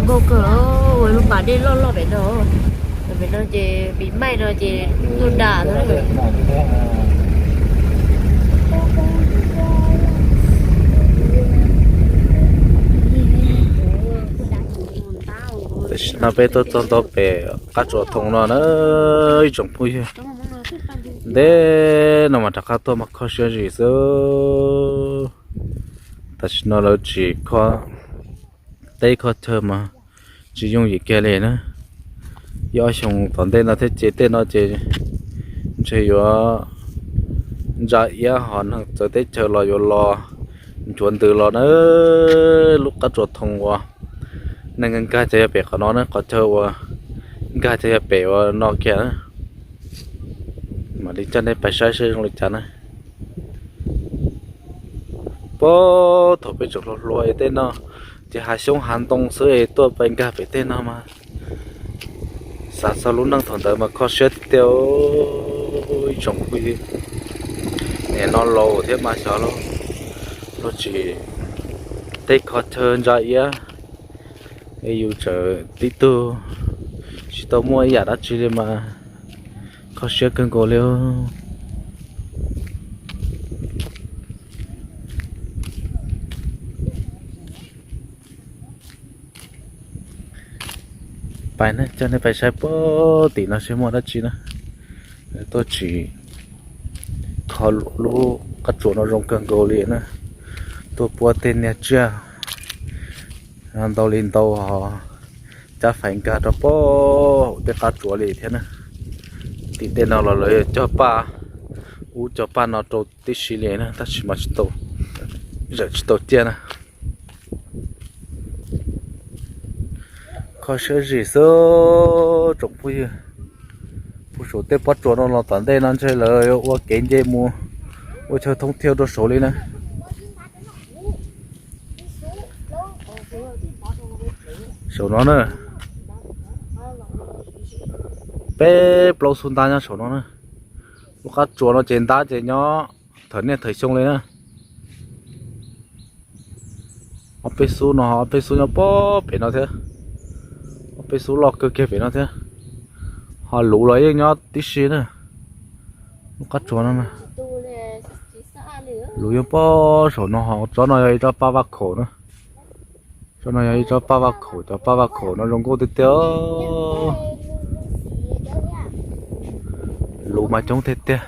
Nkauj kawg, ua lub pas dej loj loj pem no. Pem no ces pim maij no ces tuaj dam no. Tam sim no peb tuaj txog ntua pem qab tsuas thoo no na, ib tsoom phooj ywg. Ntev no mas rov qab tuaj mas kho siab zim xwb. Tam sim no lawv tsis kho teb kho chaw mas tsis yooj yim kiag li na. Yog ob xyoo tom ntej no thiab ces tej no ces ntshe yuav ntsa iab ho neeg txawv teb chaws los yuav los nchuav ntws los na. Lub qab tsuas thoo uas neeg nkag cov yog pem qhov no na, qhov chaw uas nkag cov yog pem uas no kiag na. Mam li coj nej pais saib seb zoo li cas na. Puag thaum peb tseem hluas hluas es tej no ces hav xyoob hav ntoo xwb es tuaj pais nkag pem tej no mas xav txog lub neej thaum ntawd mas kho siab tiag tiag. Ib tsoom phooj ywg, nim no laus thiab mas xyov luag tsis teb kho chaw ntsa iab es yus tseem tib tug tsis tau muaj ib yam dab tsi li mas kho siab kawg nkaus li. Pais na, coj nej pais saib puag tim no seb muaj dab tsi na. Tuaj tsim kho lub qab tsuas no zoo kawg nkaus li na. Tuaj puab tej niag tsiaj ntau li ntau ho cab fais nkag rau puag hauv tej qab tsuas li thiab na. Tim tej no los lawv cog paj ub cog paj no rau tib si li na, tab sis mas tsis tau, zawm tsis tau ciaj na. Kho siab zim xwb tsoom phooj ywg. Puag saum tej pob tsuas no los tom ntej no ntshe lawv yuav ua kev nce mus ua chaw thoob thiab rau saud li na. Saum no na, peb plaub xub ntab nyob saum no na. Lub qab tsuas no ces ntab ces nyob thawm niaj thawm xyoo li na. Ob peb xub no, ob peb xub nyob puag pem no thiab, ob peb xub loj kawg kiag pem no thiab. Ho luv los yeej nyob tib si na. Lub qab tsuas no na, luv yeej puag saum no, ho tsob no yog ib tsob paj vaj khaum na. Tsob no yog ib tsob paj vaj khaum, cov paj vaj khaum no zoo nkauj tiag tiag. Luv mas coob tiag tiag.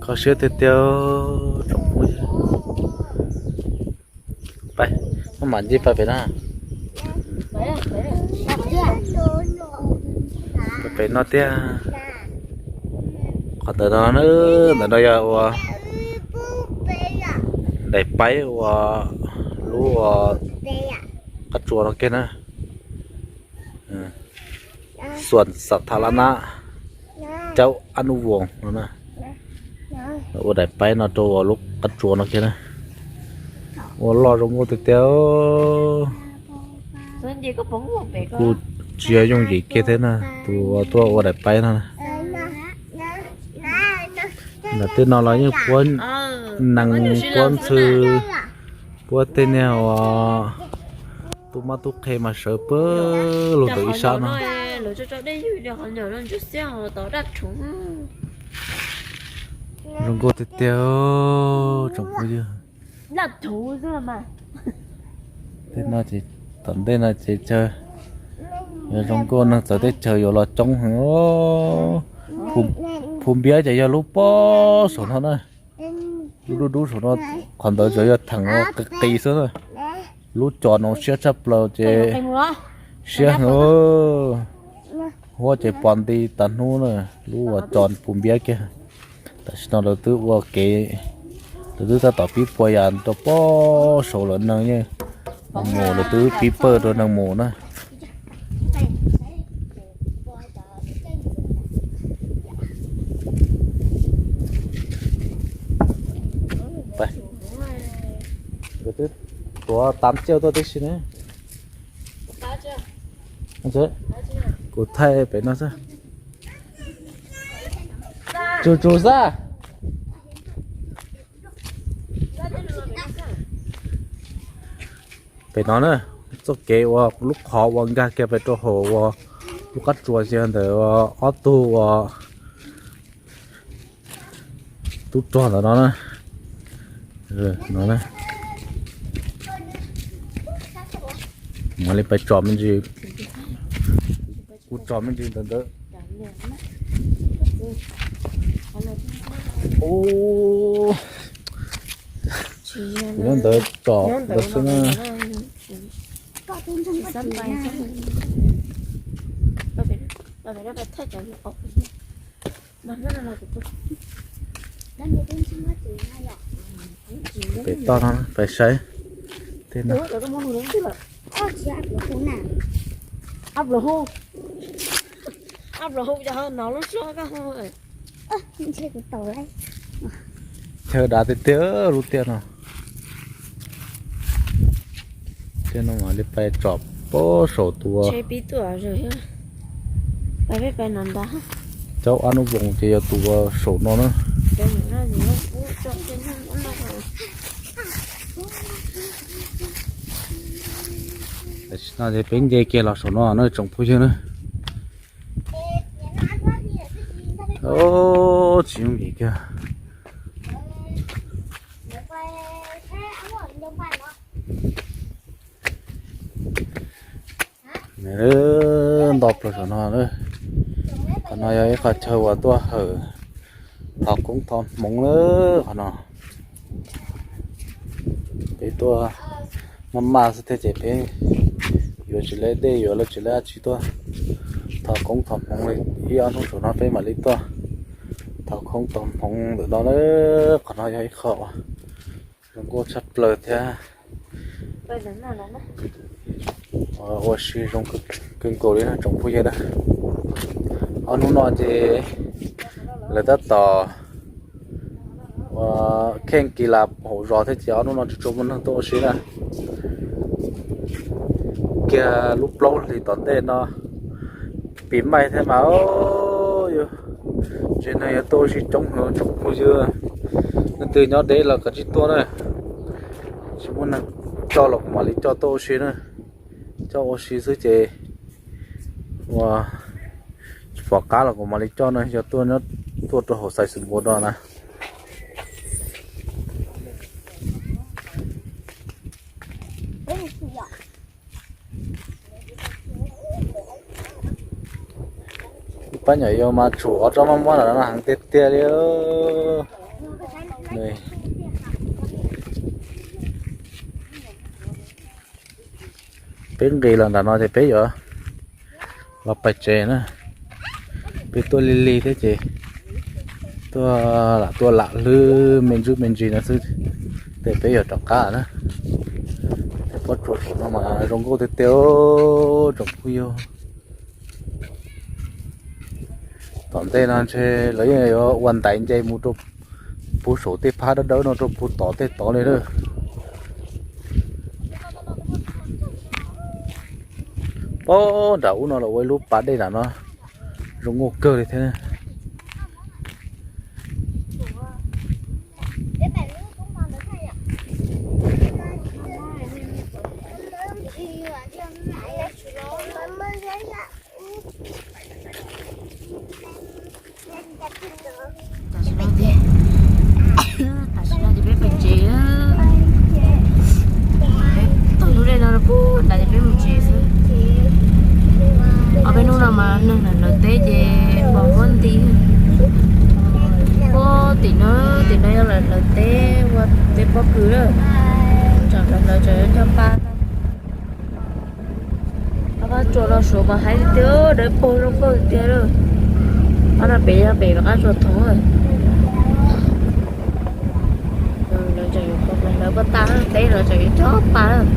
Kho siab tiag tiag tsoom phooj ywg. Pais, maj mam nce pais pem no. Pais pem no tiag. Qhov ntawm no, ntawm no yog ua daim paib ua lub ua qab tsuas no kiag na. Xuam xam tha la na, cauv ab nub voos no na. Ua daim paib no rau ua lub qab tsuas no kiag na. Ua loj zoo nkauj tiag tiag. Kuj tsis yog yooj yim kiag thiab na, tus tuaj ua daim paib no na. Ntawm tej no los yeej puab nees puab ntxhw, puab tej niag uas tub mab tub qhe mas sawv pawg lug ntawm ib sab no. Zoo nkauj tiag tiag tsoom phooj ywg. Tej no ces tom ntej no ces chaw zoo nkauj, neeg txawv teb chaws yuav los coob heev. Phu Npiab ces yog lub pob saum no na, lub dub dub saum no, qhov ntawd tsuas yog theem qis qis xwb na. Lub cos no siab tshaj plaws ces siab heev. Huab ces pos nti tas hnub na, lub uas cos Phu Npiab kiag. Tam sim no lawv twb ua kev, lawv twb tab tom pib pua yas rau pob saud lawm, neeg yeej mus, lawv twb pib pawj rau neeg mus na. Lawv twb tuav tav tsiaj tuaj tib si ne. Kuv thaij pem no xwb. Tsus tsus xwb. No na, txoj kev uas lub qhov uas nkag kiag pem rau hauv uas lub qab tsuas xyov ntawm ob tug uas tub rog ntawm no na. No na, mam li pais tsom me ntsis, kuv tsom me ntsis ntawd ntawd. Ub, kuv nyob ntawd tsom ntawd xwb na. Pem toj no pais saib tej no. Chaw dav tiag tiag lub tiaj no. Tej no mam li pais tsom pob saum tus, cov ab nub voos ces yog tus uas saum no na. Tam sim no ces peb nce kiag los saum no na tsoom phooj ywg na. Tsis yooj yim kiag. Nto plaws saum no. Qhov no yog ib qho chaw uas tuaj hawm thov koob thov hmoov na. Qhov no peb tuaj maj maj xwb thiab ces peb yuav tsis lawv dej, yuav lawv tsis lawv dab tsi tuaj thov koob thov hmoov li. Ib ob hnub saum no peb mam li tuaj thov koob thov hmoov ntawm no na. Qhov no yog ib qho uas zoo nkauj tshaj plaws thiab ua si zoo kawg nkaus li no tsoom phooj ywg na. Ob hnub no ces lawv tab tom ua kheej kis las hauv zos thiab ces ob hnub no tsis tshua muaj neeg tuaj ua si na. Kiag lub plaub hlis tom ntej no pib maij thiab mas, yog tsev neeg yuav tuaj ua si coob heev tsoom phooj ywg. Leej twg nyob deb los kav tsij tuaj na. Tsis muaj neeg coj los kuv mam li coj tuaj ua si na. Coj ua si xwb ces ua tsis pom qab los kuv mam li coj na, yog tuaj nyob tuaj rau hauv Xais Xus Npuas no na. Pab nyuam yaus mas tsum ob tsob maj muab ntawm no heev tiag tiag li. Peb nqis los nram no ces peb yuav los pais tsev na. Peb tuaj lig lig thiab ces tuaj lam tuaj lam hlwb me ntsuj me ntsis no xwb, ces peb yuav rov qab na. Tej pob tsuas saum no mas zoo nkauj tiag tiag tsoom phooj ywg. Tom ntej no ntshe lawv yeej yuav ua ntaiv nce mus rau puag saum tej phab dawb dawb no rau puag tod tej tod li na. Pob nram ub no los ua ib lub pas dej nram no zoo nkauj kawg li thiab. Tam sim no ces, tam sim no ces peb pais tsev. Peb taug lub dej no rau puag nrad ces peb mus tsev xwb. Ob peb hnub no mas neeg lawv teb ces pos huab nti. Puag tim no, tim no yog lawv teb ua teb pob kws lawm. Tsam lawv tseem cog pa. Ob pab tsuas no suav mas haib tiag, dawb paug zoo nkauj tiag lawm. Ob no pem yog pem rov qab tsuas thoov. Lawv tseem yuav, lawv pov tas teb lawv tseem yuav cog pa lawm.